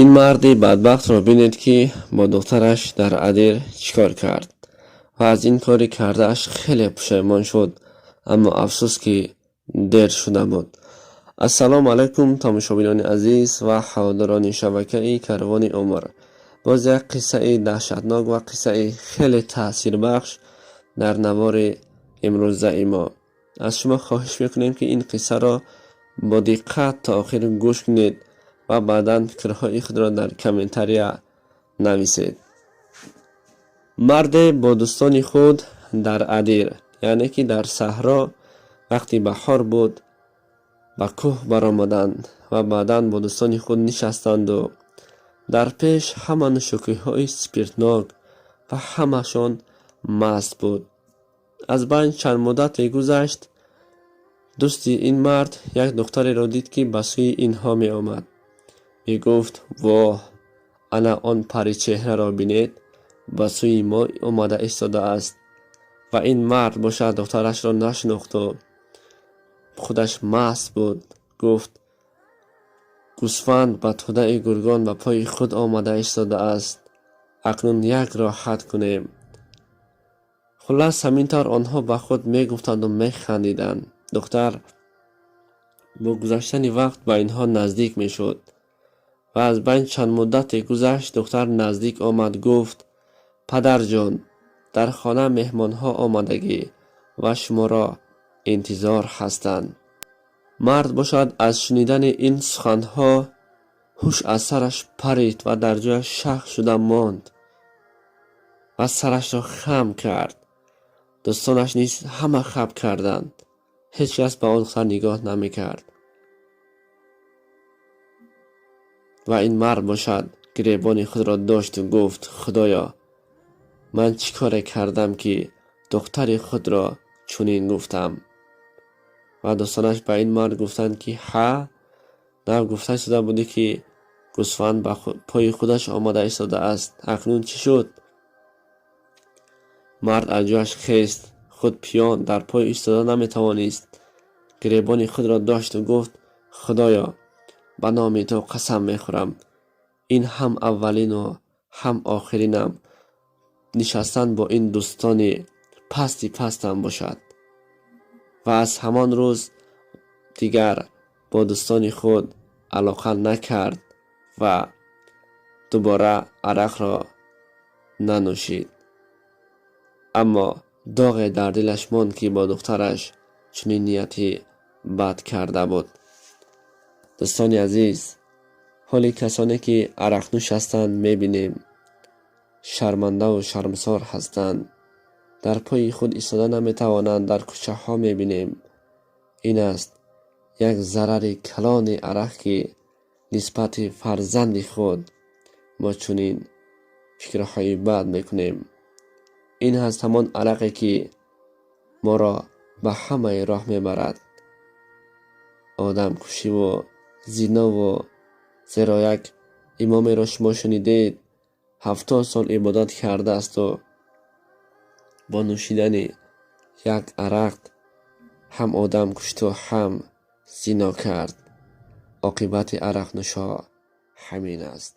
Ин марди бадбахтро бинед, ки бо духтараш дар адир чӣ кор кард ва аз ин кори кардааш хеле пушаймон шуд, аммо афсӯс, ки дер шуда буд. Ассалому алайкум, тамошобинони азиз ва ҳаводорони шабакаи Карвони умр. Боз як қиссаи даҳшатнок ва қиссаи хеле таъсирбахш дар навори имрӯзаи мо. Аз шумо хоҳиш мекунем, ки ин қиссаро бо диққат то охир гӯш кунед ва баъдан фикрҳои худро дар комментария нависед. Марде бо дӯстони худ дар адир, яъне ки дар саҳро, вақти баҳор буд, ба кӯҳ баромаданд ва баъдан бо дӯстони худ нишастанду дар пеш ҳама нӯшокиҳои спиртнок ва ҳамашон маст буд. Аз байн чанд муддате гузашт, дӯсти ин мард як духтареро дид, ки ба сӯи инҳо меомад. Мегуфт: «Воҳ, ана он паричеҳраро бинед, ба сӯи мо омада истодааст». Ва ин мард бошад духтарашро нашинохту худаш маст буд. Гуфт: «Гӯсфанд ба тӯдаи гургон ба пои худ омада истодааст, акнун як роҳат кунем». Хуллас, ҳамин тавр онҳо ба худ мегуфтанду механдиданд. Духтар бо гузаштани вақт ба инҳо наздик мешуд ва аз байн чанд муддате гузашт, духтар наздик омад, гуфт: «Падарҷон, дар хона меҳмонҳо омадагӣ ва шуморо интизор ҳастанд». Мард бошад аз шунидани ин суханҳо ҳуш аз сараш парид ва дар ҷояш шах шуда монд ва сарашро хам кард. Дӯстонаш низ ҳама хап карданд, ҳеҷ кас ба он духтар нигоҳ намекард. Ва ин мард бошад гиребони худро дошту гуфт: «Худоё, ман чӣ коре кардам, ки духтари худро чунин гуфтам?» Ва дӯстонаш ба ин мард гуфтанд, ки ҳа, нав гуфта истода будӣ, ки гӯсфанд ба пои худаш омада истодааст, акнун чӣ шуд? Мард аз ҷояш хест, худ пиён дар пой истода наметавонист, гиребони худро дошту гуфт: «Худоё, ба номи ту қасам мехӯрам, ин ҳам аввалину ҳам охиринам нишастан бо ин дӯстони пасти пастам бошад». Ва аз ҳамон рӯз дигар бо дӯстони худ алоқа накард ва дубора арақро нанӯшид, аммо доғе дар дилаш монд, ки бо духтараш чунин нияти бад карда буд. Дӯстони азиз, ҳоли касоне, ки арақнӯш ҳастанд, мебинем, шармандаву шармсор ҳастанд, дар пои худ истода наметавонанд, дар кӯчаҳо мебинем. Ин аст як зарари калони арақ, ки нисбати фарзанди худ мо чунин фикрҳои бад мекунем. Ин ҳаст ҳамон арақе, ки моро ба ҳамаи роҳ мебарад: одамкушиву зинову. Зеро як имомеро шумо шунидед, 70 сол ибодат кардаасту бо нӯшидани як арақ ҳам одам кушту, ҳам зино кард. Оқибати арақнӯшҳо ҳамин аст.